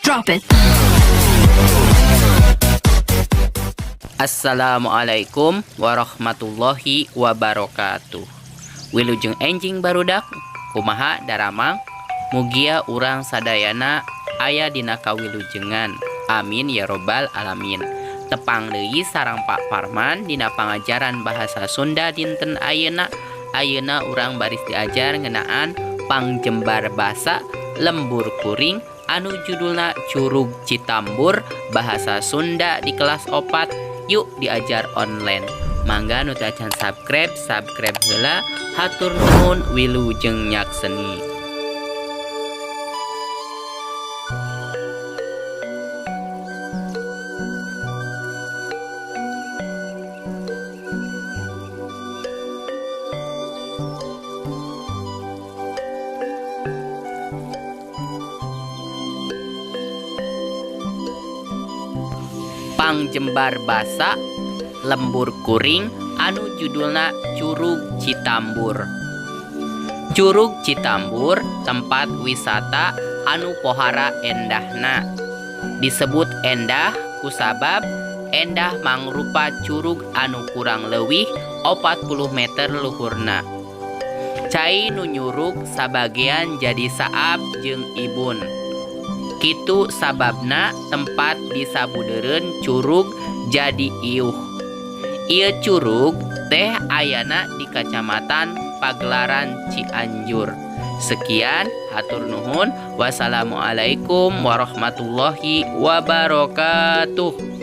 Drop it. Assalamualaikum warahmatullahi wabarakatuh. Wilujeng enjing barudak, kumaha daramang? Mugia urang sadayana aya dina kawilujengan. Amin ya robbal alamin. Tepang deui sareng Pak Parman dina pangajaran bahasa Sunda dinten ayeuna. Ayeuna urang baris diajar ngeunaan pangjembar basa lembur kuring anu judulna Curug Citambur bahasa Sunda di kelas 4. Yuk diajar online. Mangga nu teu acan subscribe, subscribe heula. Hatur nuhun, wilujeng nyakseni. Pangjembar basa lembur kuring anu judulna Curug Citambur. Curug Citambur tempat wisata anu pohara endahna. Disebut endah kusabab endah mangrupa curug anu kurang leuwih 40 meter luhurna. Cai nu nyurug sabagean jadi saab jeung ibun. Kitu sababna tempat disabudeureun curug jadi iuh. Ieu curug teh ayana di Kacamatan Pagelaran Cianjur. Sekian, hatur nuhun. Wassalamualaikum warahmatullahi wabarakatuh.